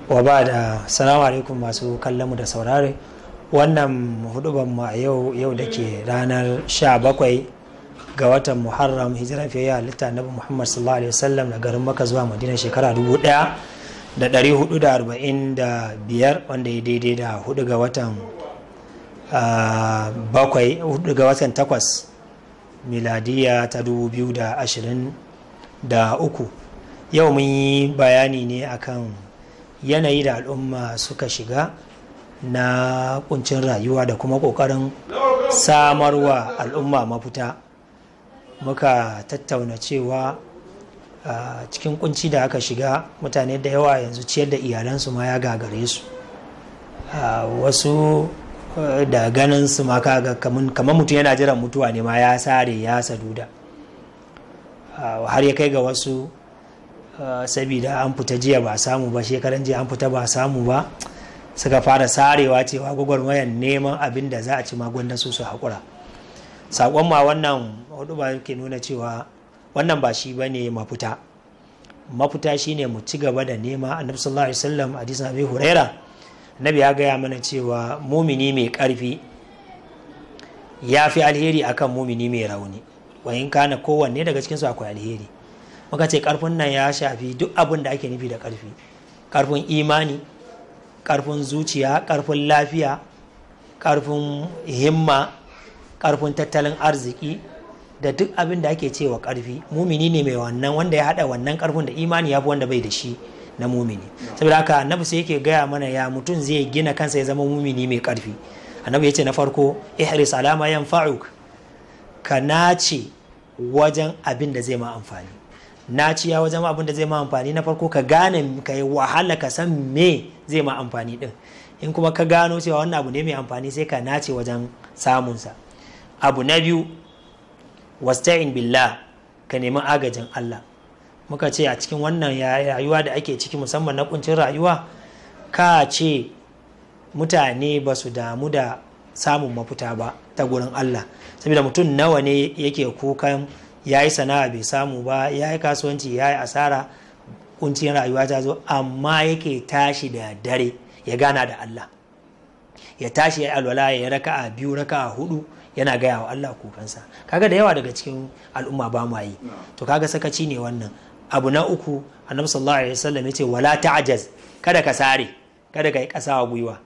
Wa ba da salamu alaikum masu kallon mu da saurare. Wannan huduban mu a yau, yau da ke ranar 17 ga watan Muharram, hijiran fiye halitta Annabi Muhammad sallallahu alaihi wasallam da garin Makka zuwa Madina shekara 1445, wanda ya daidai da 4 ga watan 7, 4 ga watan 8, miladiya ta 2023. Yau mun yi bayani ne akan yanayi da al'umma suka shiga na kuncin rayuwa da kuma kokarin samarwa al'umma mafita. Muka tattauna cewa cikin kunci da aka shiga, mutane da yawa yanzu ciyar da iyalansu ma ya gagare su. Wasu da ganin su ma kaga kamar mutum yana jiran mutuwa ne ma, ya sare ya saduda. Har ya kai ga wasu, sabida an fita jiya ba samu ba, shekaran jiya an fita ba samu ba, suka fara sarewa cewa gwagwarmayar neman abin da za a ci magwandan su su haƙura. Saƙon ma wannan hudu ba ke nuna cewa wannan ba shi ba ne mafita. Mafita shine mu ci gaba da nema. Annabi sallallahu alaihi wasallam, hadisin Abi Huraira, Annabi ya gaya mana cewa mumini mai ƙarfi ya fi alheri akan mumini mai rauni, wayin kana kowanne daga cikinsu akwai alheri. Muka ce karfin nan ya shafi duk abin da ake nufi da karfi: karfin imani, karfin zuciya, karfin lafiya, karfin himma, karfin tattalin arziki, da duk abin da ake cewa karfi. Mumini ne mai wannan, wanda ya hada wannan karfin da imani ya fi wanda bai da shi na mumini. Saboda haka Annabi sai yake gaya mana ya mutum zai gina kansa ya zama mumini mai karfi. Annabi ya ce na farko, ihris ala ma yanfa'uk, ka nace wajen abin da zai ma amfani. Naciya wajen abin da zai ma amfani, na farko ka gane, ka yi wahala ka san me zai ma amfani din. In kuma ka gano cewa wannan abu ne mai amfani, sai ka nace wajen samunsa. Abu na biyu, wasta'in billah, ka nemi agajin Allah. Muka ce a cikin wannan rayuwa da ake ciki, musamman na kuncin rayuwa, ka ce mutane ba su damu da samun mafita ba ta gurin Allah. Saboda mutum nawa ne yake kukan ya yi sana'a bai samu ba, ya yi kasuwanci ya yi asara, kuncin rayuwa ta zo, amma yake tashi da dare ya gana da Allah, ya tashi ya alwala, ya raka'a biyu, raka'a hudu, yana gaya wa Allah kukansa? Kaga da yawa daga cikin al'umma ba mu yi. To kaga sakaci ne wannan. Abu na uku, Annabi sallallahu alaihi wasallam yace wala ta'jaz, kada ka sare, kada ka yi kasawa gwiwa.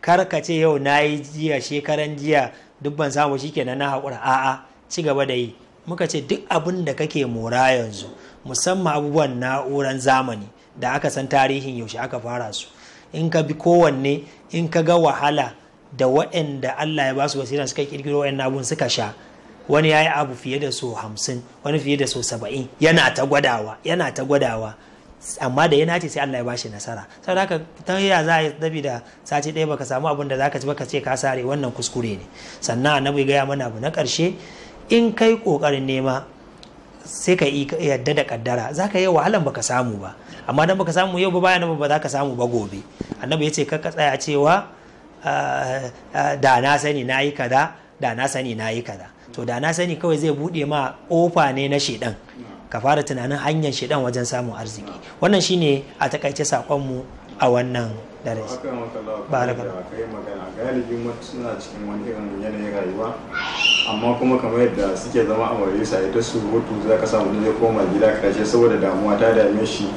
Kar ka ce yau nayi, jiya, shekaran jiya duk ban samu, shikenan na haƙura. A'a, ci gaba da yi. Muka ce duk abin da kake mora yanzu, musamman abubuwan na'uran zamani da aka san tarihin yaushe aka fara su, in ka bi kowanne, in ka ga wahala da waɗanda Allah ya ba su basira suka kirkiro waɗannan abun suka sha, wani ya yi abu fiye da so 50, wani fiye da so 70, yana ta gwadawa, yana ta gwadawa, amma da yana ce sai Allah ya bashi nasara. Saboda haka ta ya za a dabi da sati ɗaya baka samu abin da zaka ci baka ce ka sare, wannan kuskure ne. Sannan Annabi ya gaya mana abu na ƙarshe, in kai ƙoƙarin nema, sai ka yadda da kaddara, za ka yi wahalan baka samu ba, amma dan baka samu yau ba bayan ba za ka samu ba gobe. Annabi ya ce ka tsaya cewa da na sani na yi kaza, da na sani na yi kaza. To da na sani kawai zai buɗe ma ƙofa ne na shedan, ka fara tunanin hanyar shedan wajen samun arziki. Wannan shine a takaice sakonmu a wannan darasi. Barakallahu. Kai magana, galibin suna cikin wani irin yanayin rayuwa, amma kuma kamar yadda suke zama a majalisa ita surutu, za ka samu zai koma gida karshe saboda damuwa ta dame shi,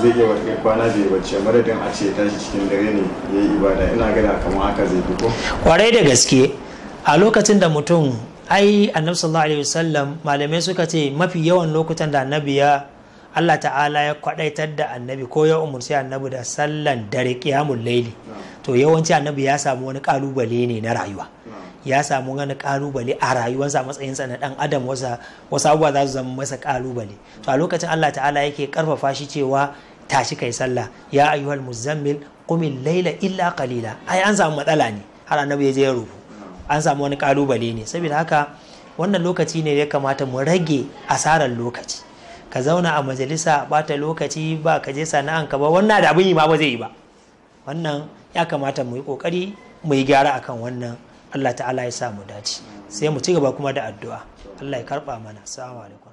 zai iya wata kwana bai bacci, madadin a ce tashi cikin dare ne ya yi ibada. Ina gada kamar haka zai fi ko? Kwarai da gaske. A lokacin da mutum, ai Annabi sallallahu alaihi wasallam, malamai suka ce mafi yawan lokutan da Annabi ya Allah ta'ala ya kwadaitar da Annabi ko ya umurci Annabi da sallan dare, qiyamul laili, to yawanci Annabi ya samu wani kalubale ne na rayuwa, ya samu wani kalubale a rayuwarsa a matsayinsa na dan adam, wasu abubuwa za su zama masa kalubale. To a lokacin Allah ta'ala yake karfafa shi cewa tashi kai sallah, ya ayyuhal muzammil qumil laila illa qalila. Ai an samu matsala ne har Annabi ya je ya rufu, an samu wani kalubale ne. Saboda haka wannan lokaci ne ya kamata mu rage asarar lokaci. Ka zauna a majalisa bata lokaci, ba ka je sana'an ka ba, wannan da abin yi ma ba zai yi ba. Wannan ya kamata mu yi kokari mu yi gyara akan wannan. Allah ta'ala ya sa mu dace. Sai mu ci gaba kuma da addu'a, Allah ya karba mana. Assalamu alaikum.